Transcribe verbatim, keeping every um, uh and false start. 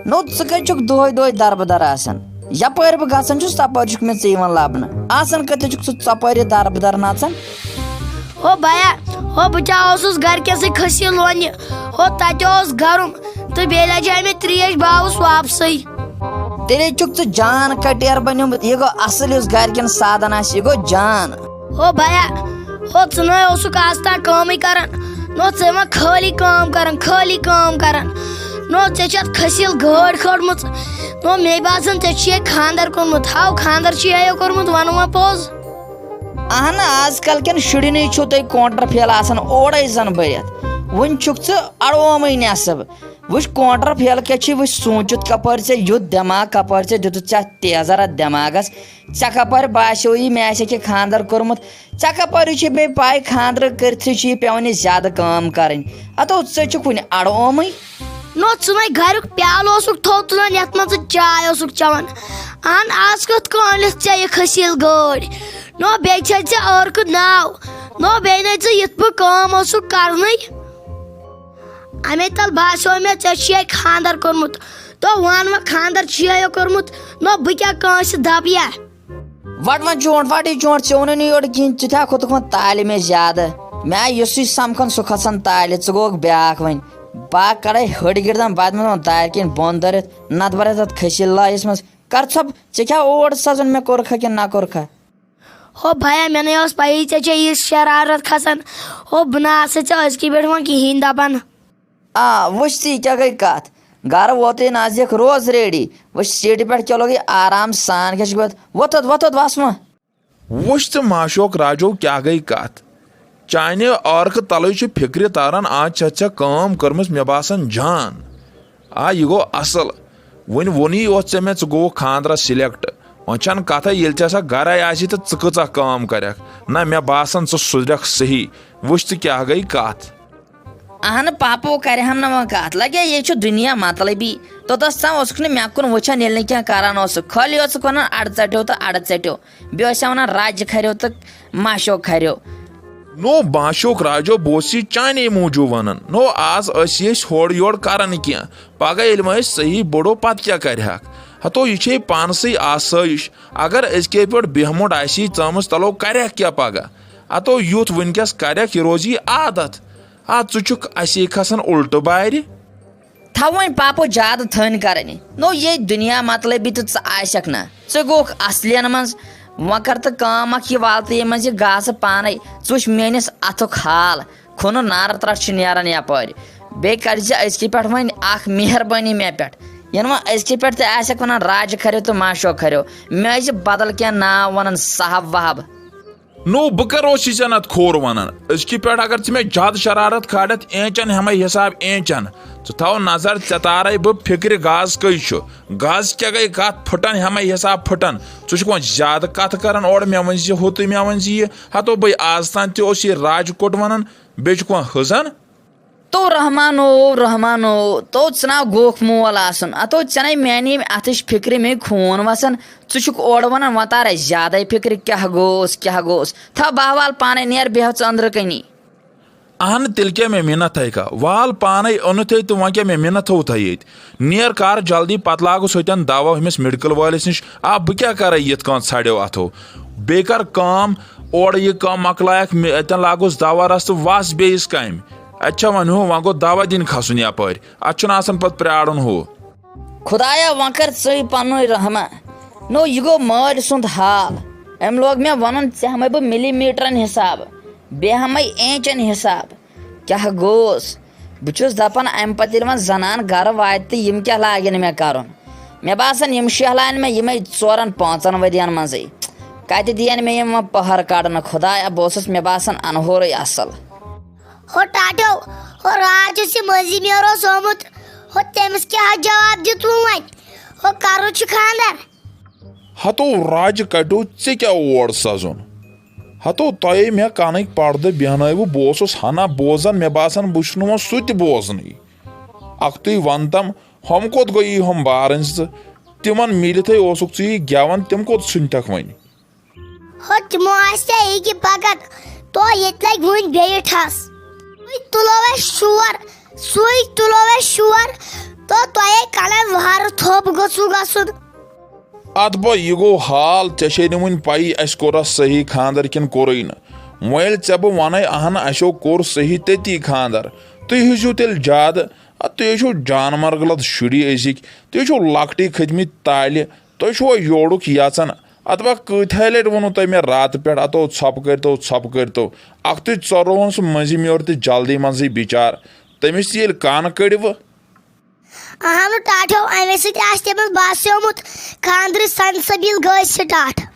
نو، ژٕ کتہِ چھُکھ دۄہے دۄہے دربہٕ در آسان؟ یپٲرۍ بہٕ گژھان چھُس، تپٲرۍ چھُکھ مےٚ ژٕ یِوان لبنہٕ۔ آسان کتہِ چھُکھ ژٕ ژۄپٲرۍ یہِ دربہٕ در نژان؟ ہو بیا، ہو بہٕ کیٛاہ اوسُس گرِکٮ۪ن سۭتۍ کھٔسی لونہِ، ہو تتہِ اوس گرم تہٕ بیٚیہِ لجے مےٚ تریش، بہٕ آوُس واپسٕے۔ تیٚلے چھُکھ ژٕ جان کٹیر بنیومُت، یہِ گوٚو اصل، یُس گرِکٮ۪ن سادن آسہِ، یہِ گوٚو جان۔ ہو بیا، ہو ژٕ نَے اوسُکھ آز تام کٲمٕے کران، نو ژٕ یِوان خٲلی کٲم کران، خٲلی کٲم کران۔ نو ژےٚ چھِ اَتھ کھٔسیٖل گٲڑۍ کھٲڑمٕژ۔ نو مےٚ باسان ژےٚ چھُے خانٛدر کوٚرمُت۔ ہاو خانٛدر چھُے یو کوٚرمُت، وَنہٕ وۄنۍ پوٚز۔ اہن، آز کل کٮ۪ن شُرٮ۪نٕے چھُو تُہۍ کونٹر پھیلہٕ آسان اورَے زن بٔرِتھ۔ وُنہِ چھُکھ ژٕ اڑومٕے نٮ۪صٕب۔ وٕچھ کونٹر پھیلہٕ کیٛاہ چھُے، وٕچھ سوٗنٛچِتھ کپٲرۍ ژےٚ یُتھ دٮ۪ماغ، کپٲرۍ ژےٚ دیُتُتھ ژےٚ اَتھ تیزر اَتھ دٮ۪ماغس۔ ژےٚ کپٲرۍ باسیو یہِ مےٚ آسہِ کینٛہہ خانٛدر کوٚرمُت؟ ژےٚ کپٲرۍ چھے بیٚیہِ پاے خانٛدر کٔرتھٕے چھِ یہِ پٮ۪وان یہِ زیادٕ کٲم کرٕنۍ؟ ہتو ژٕ چھُکھ وُنہِ اڑٕ اومٕے۔ نو ژٕ نَے گریُک پیالہٕ اوسُکھ تھوٚو تُلان یتھ منٛز ژٕ چاے اوسُکھ چٮ۪وان۔ اہن، آز کتھ کٲلِس ژےٚ یہِ کھٔسیٖل گٲڑۍ؟ نو بیٚیہِ چھے ژےٚ عٲرقہٕ ناو۔ نو بیٚیہِ نَے ژٕ یِتھ پٲٹھۍ کٲم اوسُکھ کرنٕے۔ اَمے تل باسیو مےٚ ژےٚ چھُے خانٛدر کوٚرمُت۔ تو وَن وۄنۍ خانٛدر چھُے یو کوٚرمُت، نو بہٕ کیٛاہ کٲنٛسہِ دَبہٕ یا؟ وَٹ وۄنۍ چونٛٹھ، وَٹ یہِ چونٛٹھ، ژےٚ ووٚنُے نہٕ یورٕ کِہیٖنۍ، ژٕ تہِ ہا کھوٚتُکھ وۄنۍ تالہِ مےٚ زیادٕ۔ مےٚ آے یُسُے سَمکھان سُہ کھۄژان تالہِ، ژٕ گوٚوُکھ بیٛاکھ وۄنۍ۔ بہٕ ہا کَڑَے ۂڑۍ گِردان، بہٕ ہا دِمَے وۄنۍ دارِ کِنۍ بۄن دٲرِتھ، نَتہٕ بَرَے تَتھ کھٔسیٖل لایِس منٛز۔ کَر ژھۄپ، ژےٚ کیٛاہ اوٹ سَزُن مےٚ کوٚرکھا کِنہٕ نہ کوٚرکھا؟ ہو بھیا، مےٚ نَے ٲس پَیی ژےٚ چھےٚ یِژھ شرارت کھسان۔ ہو بہٕ نہٕ آسَے ژےٚ أزکی پٮ۪ٹھ وۄنۍ کِہیٖنۍ دَپان۔ آ، وٕچھ ژٕ، یہِ کیٛاہ گٔے کَتھ؟ گَرٕ ووتُے نزدیٖک، روز ریڈی۔ وٕچھ، سیٖٹہِ پٮ۪ٹھ کیٛاہ لوٚگُے آرام سان، کیٛاہ چھُکھ وۄتھ، وۄتھ، وۄتھ، وَس مہ۔ وٕچھ ژٕ ماشوک راجو، کیٛاہ گٔے کَتھ؟ چانہِ عٲرقہٕ تَلٕے چھُ فِکرِ تَران، آز چھَتھ ژےٚ کٲم کٔرمٕژ، مےٚ باسان، جان۔ آ، یہِ گوٚو اصل۔ وۄنۍ ووٚنُے اوس ژےٚ مےٚ، ژٕ گوٚوُکھ خانٛدرس select۔ وۄنۍ چھَنہٕ کتھے، ییٚلہِ ژےٚ سۄ گرے آسی تہٕ ژٕ کۭژاہ کٲم کرکھ۔ نہ، مےٚ باسان، ژٕ سُدرکھ صحیح۔ وٕچھ ژٕ کیٛاہ گٔے کتھ۔ اہنہٕ پاپو کرِ ہم نہٕ وۄنۍ کتھ۔ لگے یے چھُ دُنیا مطلبی۔ توٚتس تام اوسُکھ نہٕ مےٚ کُن وٕچھان، ییٚلہِ نہٕ کینٛہہ کران اوسُکھ۔ خٲلی اوسُکھ ونان، اڑٕ ژٹیو تہٕ اڑٕ ژٹیو۔ بیٚیہِ اوس ونان، راجہِ کھریو تہٕ ماشو کھریو۔ نو باشوک راجو، بہٕ اوسُس یہِ چانے موٗجوٗب ونان۔ نو آز ٲسی أسۍ ہورٕ یورٕ کران کینٛہہ، پگاہ ییٚلہِ وۄنۍ أسۍ صحیح بوٚڑو، پتہٕ کیٛاہ کرِہاکھ؟ ہتو یہِ چھے پانسٕے آسٲیِش۔ اگر أزکے پٮ۪ٹھ بیہمُت آسی ژامٕژ تلو، کرٮ۪کھ کیٛاہ پگاہ؟ ہتو یُتھ وٕنکیٚس کرٮ۪کھ، یہِ روزی عادت۔ آ، ژٕ چھُکھ اسی کھسان الٹہٕ بارِ۔ تھاو وۄنۍ پاپو زیادٕ تھٔنۍ کرٕنۍ۔ نو یے دُنیا مطلبی تہٕ ژٕ آسکھ نہ۔ ژٕ گوٚکھ اصلین منٛز۔ وۄنۍ کر تہٕ کٲم اکھ، یہِ وال تہٕ ییٚمہِ منٛز یہِ گاسہٕ پانے۔ ژٕ وٕچھ میٲنِس اتھُک حال۔ کھُنہٕ نارٕ ترٛٹھ چھِ نیران یپٲرۍ۔ بیٚیہِ کر زِ أزکہِ پٮ۪ٹھ وۄنۍ اکھ مہربٲنی مےٚ پٮ۪ٹھ۔ ینہٕ وۄنۍ أزکہِ پٮ۪ٹھ تہِ آسکھ ونان راجہِ کھریو تہٕ ماشو کھریو، مےٚ ٲسۍ بدل کینٛہہ ناو ونان، صاحب وہب۔ نو، بہٕ کر اوسُے ژےٚ نتہٕ کھوٚر ونان؟ أزکہِ پٮ۪ٹھ اگر ژٕ مےٚ زیادٕ شرارت کھالکھ، اینچن ہٮ۪مے حساب اینچن۔ ژٕ تھاو نظر، ژےٚ تارے بہٕ فکرِ گاز کٔہۍ چھُ۔ گاز کیٛاہ گٔے کتھ، پھٕٹن ہٮ۪مے حساب پھٕٹن۔ ژٕ چھُکھ وۄنۍ زیادٕ کتھٕ کران اورٕ، مےٚ ؤنۍ زِ ہُہ تہٕ مےٚ ؤنۍ زِ یہِ۔ ہتو بٔے آز تام تہِ اوس یہِ راج کوٚٹ ونان، بیٚیہِ چھُکھ وۄنۍ ہُہ زن۔ تو رحمانو، رحمانو، تو ژٕ نا گوکھ مول آسُن۔ اتو ژےٚ نے میانہِ ییٚمہِ اتھٕچ فکرِ مے خوٗن وسان۔ ژٕ چھُکھ اورٕ ونان وۄنۍ تارے زیادے فکرِ، کیٛاہ گوٚوس، کیٛاہ گوٚوس۔ تھاو بہہ وال پانے، نیر بیٚہہ ژٕ أنٛدرٕ کنی۔ اہن تیٚلہِ کیٛاہ مےٚ مِنت تھایہِ کھا؟ وال پانے اوٚنُتھ ہے تہٕ وۄنۍ کیٛاہ مےٚ مِنت تھوٚوُتھ ہے ییٚتہِ؟ نیر کر جلدی، پتہٕ لاگُس ہوٚتٮ۪ن دوا ہُمِس میڈیکل وٲلِس نِش۔ آ، بہٕ کیٛاہ کرے یِتھ کٔنۍ ژھڑیو اتھو؟ بیٚیہِ کر کٲم، اورٕ یہِ کٲم مۄکلایکھ، مےٚ اتٮ۪ن لاگُس دوا رس تہٕ وس بیٚیِس کامہِ۔ اتہِ چھا وۄنۍ ہُہ، وۄنۍ گوٚو دوا دِنہِ کھسُن یپٲرۍ۔ اتھ چھُنہٕ آسان پتہٕ پرٛارُن ہُہ۔ خدایا، وۄنۍ کر ژٕے پنُن رحمہ۔ نو، یہِ گوٚو مٲلۍ سُنٛد حال۔ أمۍ لوگ مےٚ ونُن، ژےٚ ہٮ۪مے بہٕ ملی میٹرن حساب، بیٚیہِ ہٮ۪مے اینچن حساب۔ کیٛاہ گوٚوس؟ بہٕ چھُس دپان، امہِ پتہٕ ییٚلہِ وۄنۍ زنان گرٕ واتہِ تہٕ یِم کیٛاہ لاگن مےٚ کرُن؟ مےٚ باسان، یِم شیہلانہِ مےٚ یِمے ژورن پانٛژن ؤرین منٛزٕے۔ کتہِ دِین مےٚ یِم وۄنۍ پہر کڑنہٕ؟ خدایا، بہٕ اوسُس، مےٚ باسان، انہورٕے اصل۔ ہو ٹاٹیو، ہو راج یُس یہِ مٔنٛزِم یور اوس آمُت، ہو تٔمِس کیٛاہ جواب دیُت وۄنۍ؟ ہو کرُن چھُ خانٛدر۔ ہتو راجہِ کٹیو، ژےٚ کیٛاہ اور سزُن؟ ہتو تۄہے مےٚ کنٕکۍ پردٕ بیہنٲوٕ، بہٕ اوسُس ہنا بوزان، مےٚ باسان بہٕ چھُس نہٕ وۄنۍ سُہ تہِ بوزنٕے۔ اکھتُے ونتم، ہۄم کوٚت گٔیی ہۄم بارٕنۍ زٕ؟ تِمن میٖلِتھٕے اوسُکھ ژٕ یہِ گٮ۪وان، تِم کوٚت ژھُنتھکھ وۄنۍ؟ ہو تِمو آسہِ ژےٚ یہِ کہِ پگاہ تو ییٚتہِ لگہِ وُنہِ بیٚیہِ ٹھس۔ سُے تُلو اَسہِ شور، سُے تُلو اَسہِ شور، تو تۄہے وُہرٕ تھوٚپ گوٚژھوٕ گژھُن۔ ادٕ با، یہِ گوٚو حال، ژےٚ چھے نہٕ وُنہِ پَیی اَسہِ کوٚرا صحیح خانٛدر کِنہٕ کوٚرُے نہٕ۔ وۄنۍ ییٚلہِ ژےٚ بہٕ وَنَے اَہَن اَسیو کوٚر صحیح تٔتی خانٛدر، تُہۍ ہیٚزیو تیٚلہِ زیادٕ۔ اَدٕ تُہۍ ہے چھِو جانمرگ لد شُری أزِکۍ، تُہۍ ہے چھِو لۄکٹی کھٔتمٕتۍ تالہِ، تُہۍ چھِوا یورُک یَژان؟ اَدٕ با، کۭتۍ ہَے لَٹہِ ووٚنوُ تۄہہِ مےٚ راتہٕ پٮ۪ٹھ، اَتو ژھۄپہٕ کٔرۍتو، ژھۄپہٕ کٔرۍتو؟ اَکھتُے ژورو ہن سُہ مٔنٛزِم یورٕ تہِ جلدی منٛزٕے بِچار۔ تٔمِس تہِ ییٚلہِ کَن کٔڑِوٕ۔ اہنُو ٹاٹھیو، امے سۭتۍ آسہِ تٔمِس باسیومُت خانٛدرٕچ سنسبیل گٔے سٹارٹ۔